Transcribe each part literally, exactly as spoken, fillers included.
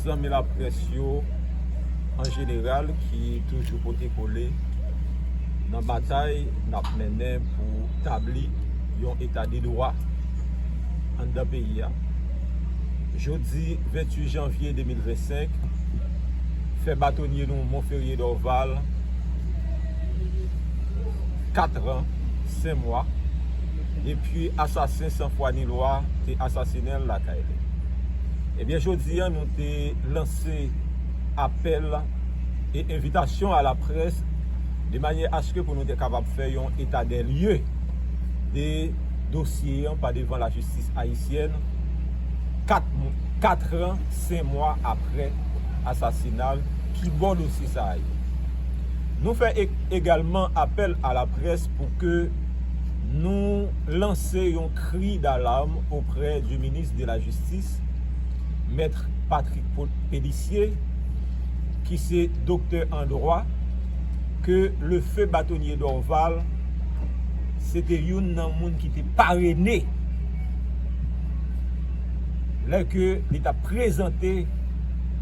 Zanmi laprès yo an jeneral ki toujou pote kole nan batay n ap mennen pou tabli yon eta de dwa anndan peyi a. Jodi venntuit janvye de mil vennsenk, fè batonye nou Monferrier Dorval kat an, senk mwa, depi asasen san fwa ni lwa te asasinen l lakay li. Ebyen, jodi a, nou te lanse apèl e envitasyon a laprès de manyè aske pou nou te kapab fè yon eta dè lye de dosye an pa devan lajistis ayisyèn, kat mw-, kat an, senk mwa apre asasina l, ki bò dosye sa a ye. Nou fè e-, egalman apèl a laprès pou ke nou lanse yon kri dalam oprè di minis de la jistis, Mèt Patrick Po-, Pélissier, ki se doktè an dwa, ke le feu batonye Dorval se te youn nan moun ki te parene lè ke li t ap prezante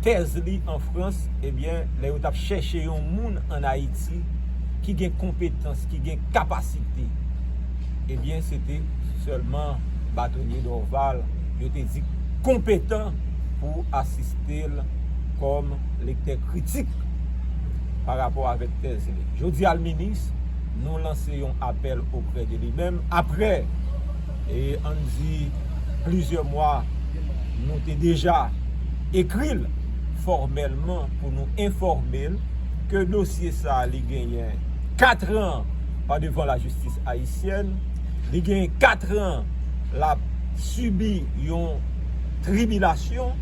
tèz li an Frans, ebyen, lè yo t ap chèche yon moun ann Ayiti ki gen konpetans, ki gen kapasite, ebyen, se te sèlman batonye Dorval yo te di konpetan pou asiste l kòm lektè kritik pa rapò avèk tèz li. Jodi a, minis, nou lanse yon apèl oprè de li menm. Apre, e, ann di, plizyè mwa, nou te deja ekri l fòmèlman pou nou enfòme l ke dosye sa a, li genyen kat an pa devan lajistis ayisyèn, li genyen kat an l ap sibi yon tribilasyon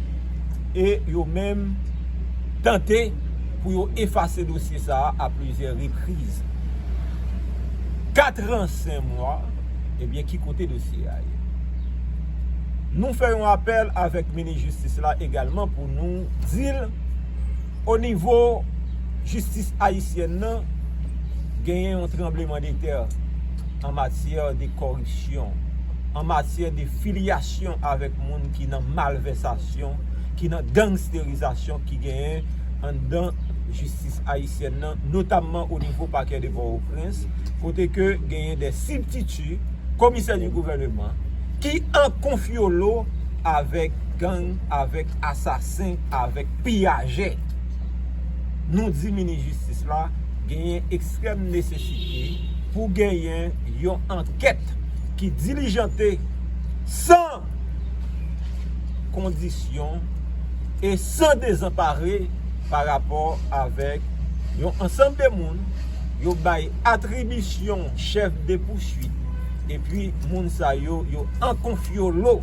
e yo menm tante pou yo efase dosye sa a a plizyè repriz. Kat an, senk mwa, ebyen, ki kote dosye a ye? Nou fè yon apèl avèk minis jistis la egalman pou nou di l, o nivo jistis ayisyèn nan, genyen yon tranblemanntè an matyè de kòripsyon, an matyè de filyasyon avèk moun ki nan malvèsasyon, ki nan gangsterizasyon ki genyen anndan jistis ayisyèn nan, notamman o nivo pakè de Pòtoprens, kote ke genyen de sibtiti, komisè di gouvèneman, ki an konfyolo avèk gang, avèk asasen, avèk piyajè. Nou di minis jistis la, genyen ekstrèm nesesite pou genyen yon ankèt ki dilijante san kondisyon e san dezanpare pa rapò avèk yon ansanm de moun yo bay atribisyon chèf de pouswit, epi moun sa yo, yo an konfyolo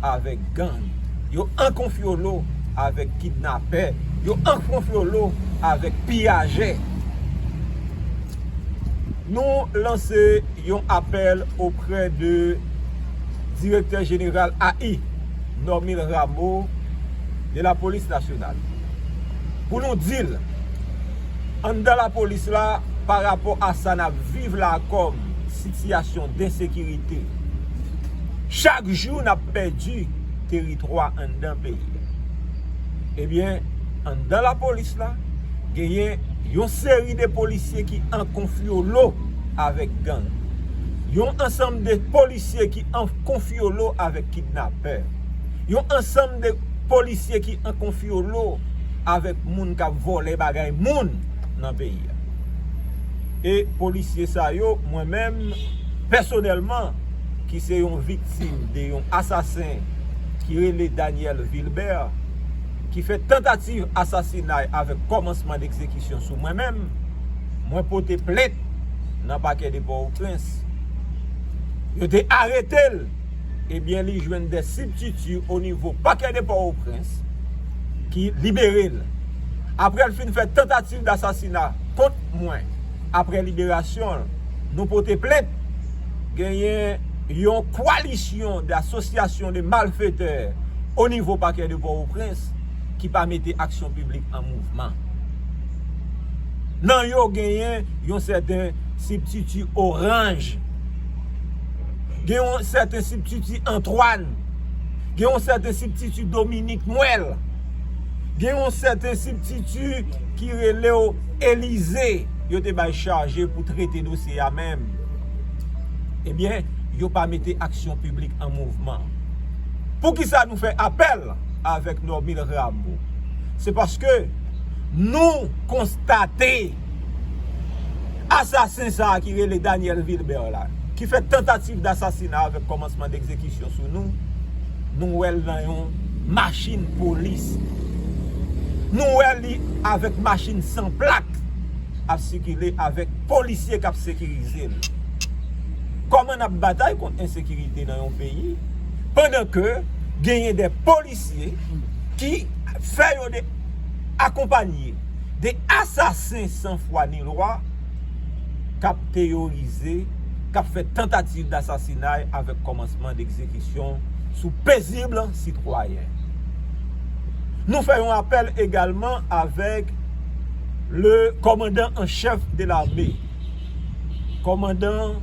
avèk gang, yo an konfyolo avèk kidnapè, yo an konfyolo avèk piyajè. Nou lanse yon apèl oprè de direktè jeneral A I, Normil Rameau, de lapolis nasyonal, pou nou di l, anndan lapolis la, pa rapò a sa n ap viv la kòm sitiyasyon densekirite, chak jou n ap pèdi teritwa anndan peyi a. Ebyen, anndan lapolis la, genyen yon seri de polisye ki an konfyolo avèk gang. Yon ansanm de polisye ki an konfyolo avèk kidnapè. Yon ansanm de polisye ki an konfyolo avèk moun k ap vòlè bagay moun nan peyi a. E polisye sa yo, mwen menm, pèsonèlman, ki se yon viktim de yon asasen ki rele Daniel Vilbert, ki fè tantativ asasinay avèk kòmansman degzekisyon sou mwen menm, mwen pote plent nan pakè de Pòtoprens. Yo te arete l, ebyen, li jwenn de sibtiti o nivo pakè de Pòtoprens ki libere l. Apre l fin fè tantativ dasasina kont mwen, apre liberasyon l, nou pote plent, genyen yon kwalisyon de asosyasyon de malfetè o nivo pakè de Pòtoprens ki pa mete aksyon piblik an mouvman. Nan yo genyen yon sèten sibtiti Oranj, gen yon sèten sibtiti Antwàn, gen yon sèten sibtiti Dominik Nwèl, Gen yon sèten sibtiti ki rele w Elize, yo te bay chaje pou trete dosye a menm. Ebyen, yo pa mete aksyon piblik an mouvman. Poukisa nou fè apèl avèk Normil Rameau? Se paske nou konstate asasen sa a ki rele Daniel Vilbert la, ki fè tantativ dasasina avèk kòmansman degzekisyon sou nou, nou wè l nan yon machin polis. Nou wè li avèk machin san plak ap sikile avèk polisye k ap sekirize l. Kòman n ap batay kont ensekirite nan yon peyi pandan ke genyen de polisye ki fè yo de akonpanye de asasen san fwa ni lwa k ap teyorize, k ap fè tantativ dasasinay avèk kòmansman degzekisyon sou pezib sitwayen. Nou fè yon apèl egalman avèk le kòmandan an chèf de lame, kòmandan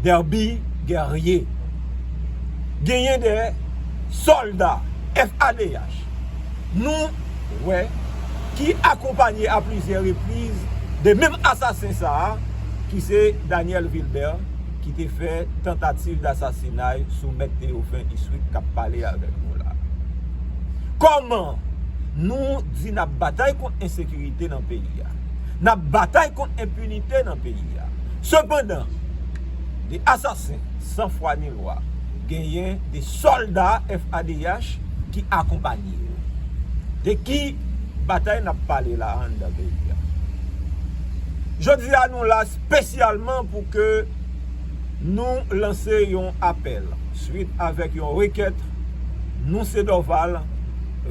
Derby Guerrier. Genyen de sòlda F A D H nou wè ki akonpanye a plizyè repriz de menm asasen sa a, ki se Daniel Vilbert, ki te fè tantativ dasasinay sou mèt Théophin Issoud k ap pale avèk nou la. Kòman nou di n ap batay kont ensekirite nan peyi a, n ap batay kont enpinite nan peyi a, sepandan, de asasen san fwa ni lwa genyen de sòlda F A D H ki akonpanye yo? De ki batay n ap pale la a anndan peyi a? Jodi a, nou la espesyalman pou ke nou lanse yon apèl swit avèk yon rekèt Nounse Dorval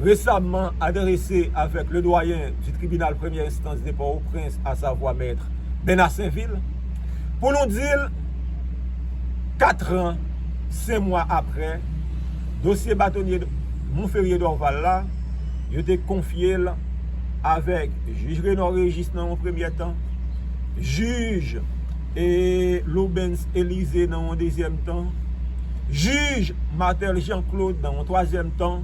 resaman adrese avèk le doyen du tribunal première instance de Port-au-Prince, à savoir Maître Bernard Sainvil, pou nou di l, kat an, senk mwa apre, dosye batonye Monferrier Dorval la, yo te konfye l avèk jij Renor Régis nan yon premyè tan, jij e Loubens Élisée nan yon dezyèm tan, jij Marthel Jean Claude nan yon twazyèm tan,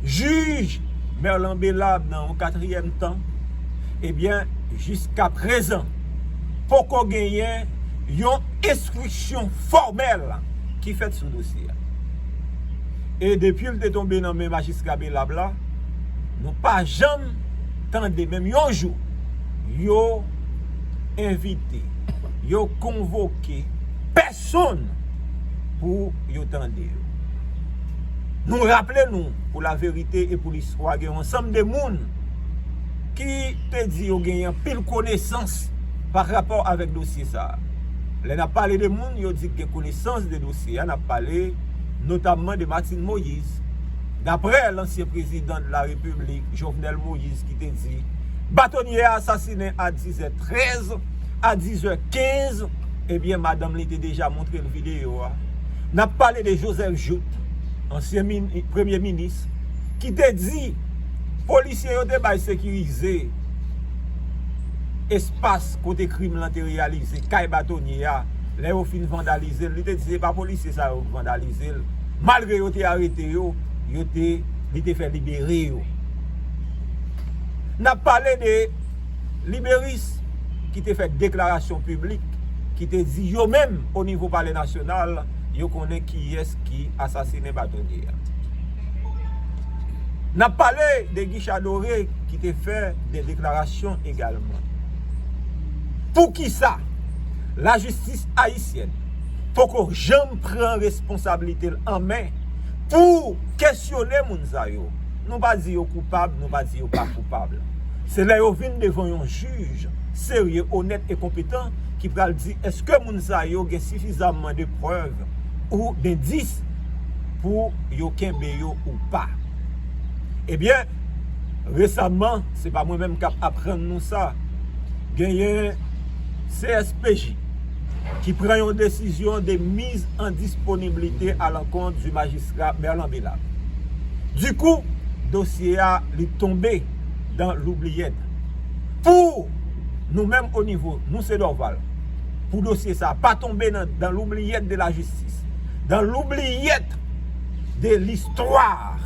jij Merlan Belab nan yon katriyèm tan. Ebyen, jiska prezan, poko genyen yon enstriksyon fòmèl ki fèt sou dosye a. E depi l te tonbe nan men majistra Belab la, nou pa janm tande menm yon jou yo envite, yo konvoke pèsonn pou yo tande yo. Nou raple nou, pou laverite e pou listwa, gen yon ansanm de moun ki te di yo genyen anpil konesans pa rapò avèk dosye sa a. Lè n ap pale de moun yo di ki gen konesans de dosye a, n ap pale notamman de Martine Moïse. Daprè lansyen prezidan de la Repiblik, Jovenel Moïse, ki te di, batonye a asasinen a diz è trèz, a diz è kenz, ebyen, madanm li te deja montre l videyo a. N ap pale de Joseph Jouthe, ansyen mini-, premye minis, ki te di polisye yo te bay sekirize espas kote krim lan te reyalize, kay batonye a, lè yo fin vandalize l, li te di se pa polisye sa yo vandalize l. Malgre yo te arete yo, yo te, li te fè libere yo. N ap pale de liberis ki te fè deklarasyon piblik, ki te di yo menm, o nivo Palè Nasyonal, yo konnen kiyès ki asasinen batonye a. N ap pale de Guichard Doré ki te fè de deklarasyon egalman. Poukisa lajistis ayisyèn poko janm pran responsablite l an men pou kesyone moun sa yo? Nou pa di yo koupab, nou pa di yo pa koupab. Se lè yo vin devan yon jij serye, onèt e konpetan ki pral di èske moun sa yo gen sifizamman de prèv ou dendis pou yo kenbe yo ou pa. Ebyen, resaman, se pa mwen menm k ap aprann nou sa, genyen C S P J ki pran yon desizyon de mise en disponibilité à l'encontre du magistrat Merlan Belab. Dikou, dosye a, li tonbe dan loubliyèt. Pou nou menm o nivo Nounse Dorval, pou dosye sa pa tonbe nan, dan loubliyèt de lajistis, dan loubliyèt de listwa,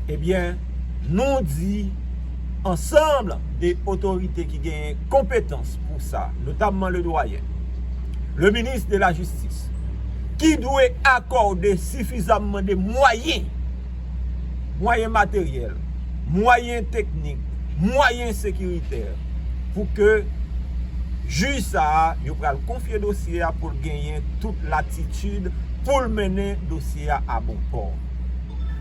ebyen, Nou di ansanm de otorite ki genyen konpetans pou sa, notamman le doyen, le ministre de la Justice, ki dwe akòde sifizamman de mwayen, mwayen materyèl, mwayen teknik, mwayen sekiritè, pou ke jij sa a, yo pral konfye dosye a pou l genyen tout latitid pou l mennen dosye a a bon pò.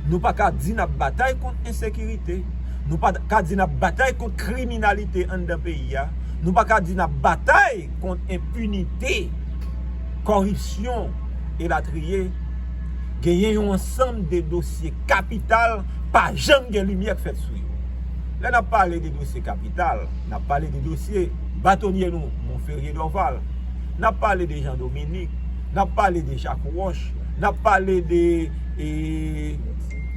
Nou pa ka di n ap batay kont ensekirite. Nou pa ka di n ap batay kont kriminalite anndan peyi a. Nou pa ka di n ap batay kont enpinite, kòripsyon, elatriye. Genyen yon ansanm de dosye kapital, pa janm gen limyè k fèt sou yo. Lè n ap pale de dosye kapital, n ap pale de dosye batonye nou, Monferrier Dorval. N ap pale de Jean Dominique, n ap pale de Jacques Roche, n ap pale de, e,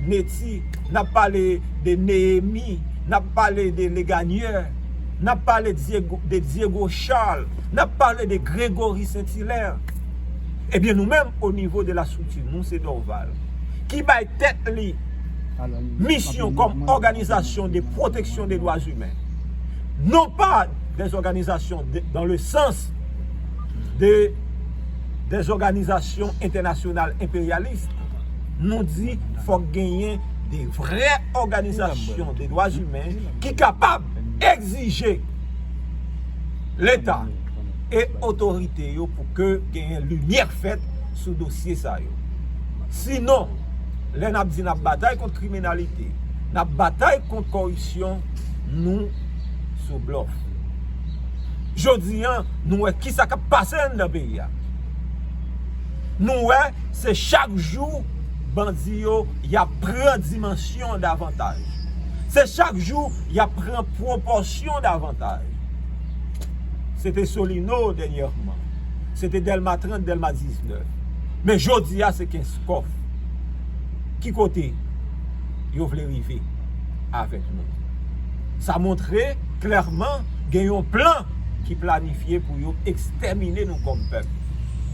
Netty, n ap pale de Néhémie, n ap pale de Legagneur, n ap pale Diego, de Diego Charles, n ap pale de Grégory Saint-Hilaire. Ebyen, nou menm, o nivo de la strikti nou, se Dorval, ki bay tèt li misyon kòm òganizasyon de pwoteksyon de dwa imen, non pa des organisations de, dans le sens de, des organisations internationales impérialistes. Nou di fòk genyen de vrè òganizasyon de dwa imen ki kapab egzije Leta e otorite yo pou ke genyen limyè fèt sou dosye sa yo. Sinon, lè n ap di n ap batay kont kriminalite, n ap batay kont kòripsyon, nou sou blòf. Jodi a, nou wè kisa k ap pase anndan peyi a. Nou wè, se chak jou bandi yo, y ap pran dimansyon davantaj. Se chak jou, y ap pran pwopòsyon davantaj. Se te Solino dènyèman. Se te Dèlma trant, Dèlma diznèf. Men jodi a, se Kenskòf. Ki kote yo vle rive avèk nou? Sa montre klèman gen yon plan ki planifye pou yo ekstèmine nou kòm pèp.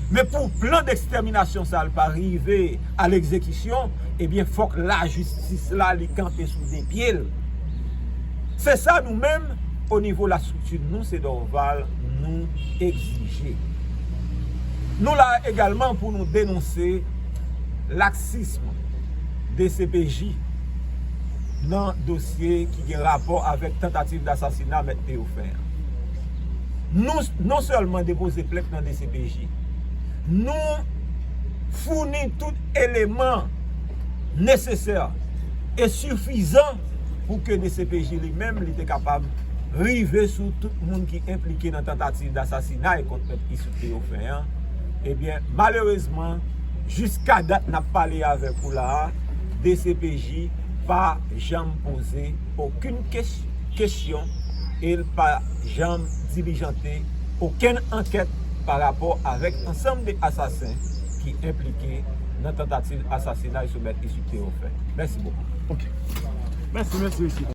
Men pou plan dekstèminasyon sa a pa rive a legzekisyon, ebyen, fòk lajistis la, li kanpe sou de pye l. Se sa nou menm, o nivo la strikti nou, se Dorval, nou egzije. Nou la egalman pou nou denonse laksism D C P J nan dosye ki gen rapò avèk tantativ dasasina Mèt Théophant an. Nou non sèlman depoze plent nan D C P J, nou founi tout eleman nesesè e sifizan pou ke D C P J li menm, li te kapab rive sou tout moun ki enplike nan tantativ dasasinay kont Mèt Issoud Théophant an. Ebyen, malerezman, jiska dat n ap pale avèk ou la a, D C P J pa janm poze okenn kes-, kesyon e l pa janm dilijante okenn ankèt pa rapò avèk ansanm de asasen ki enplike nan tantativ asasinay sou Mèt Issoud Théophant. Mèsi bokou. Ok. Mèsi, mèsi, mèsi.